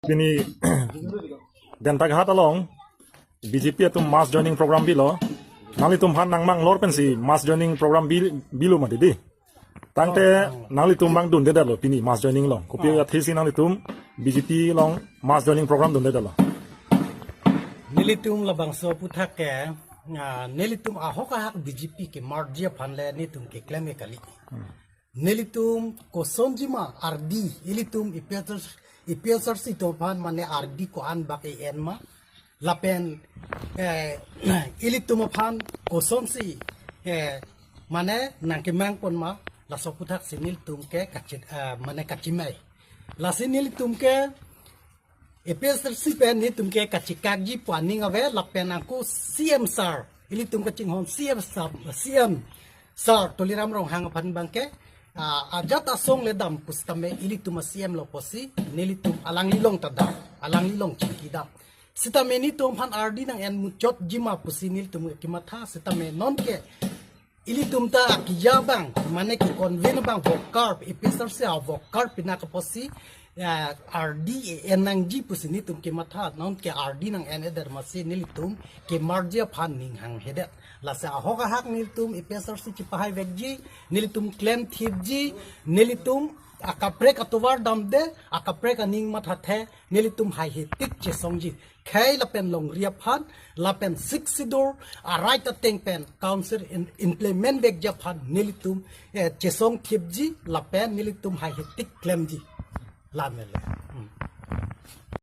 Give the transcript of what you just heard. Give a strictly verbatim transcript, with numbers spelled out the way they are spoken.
Pini Dentaghat along B J P atum mass joining program bilo. Nanglitum aphan nangmanglor pensi mass joining program bi-, bilo mati di. Tangte nanglitum bang dundedetlo pini mass joining along. Kopi athesi nanglitum B J P along mass joining program dundedetlo. Nelitum labangso aphuthak ke, ah, nelitum ahok ahak B J P kemarji aphan le nelitum keklem ke kali. Nelitum kosonjima ardi, ilitum A P H L C, A P H L C atum aphan mane ardi ko-an bak e-en ma. Lapen, eh, ilitum aphan kosonsi, eh, mane nangkemang pon ma, laso aphuthak si nelitum ke kachit, eh, mane kachimai. Lasi nelitum ke A P H L C pen nelitum ke kachikakji pu aning ave, lapen angko C M sir, ilitum kachinghon C M sir, C M sir Tuliram Ronghang aphan bang ke, ah, ajat asong le dam pusitame ilitum a-C M lo pusi, nelitum alanglilong ta dam, alanglilong chingki dam. Sitame nelitum aphan ardi nang-en muchotjima pusi nelitum kematha, sitame non ke ilitum ta akija bang, mane ke-convene bang voter card, A P H L C a-voter card pinaka pusi, ya, ardi e-en nangji pusi nelitum kematha, non ke ardi nang-en eder masi nelitum kemarji aphan ning hanghedet. Lasi ahok ahak nelitum A P H L C chipahai vekji, nelitum klemthipji, nelitum akaprek atovar damde, akaprek aning mathathe, nelitum haihe tik chesongji. Khei lapen longri aphan, lapen Sixth Schedule a-right ateng pen council in-, implement vekji aphan nelitum, eh, chesongthipji, lapen nelitum haihe tik klemji. Lamele. Hmm.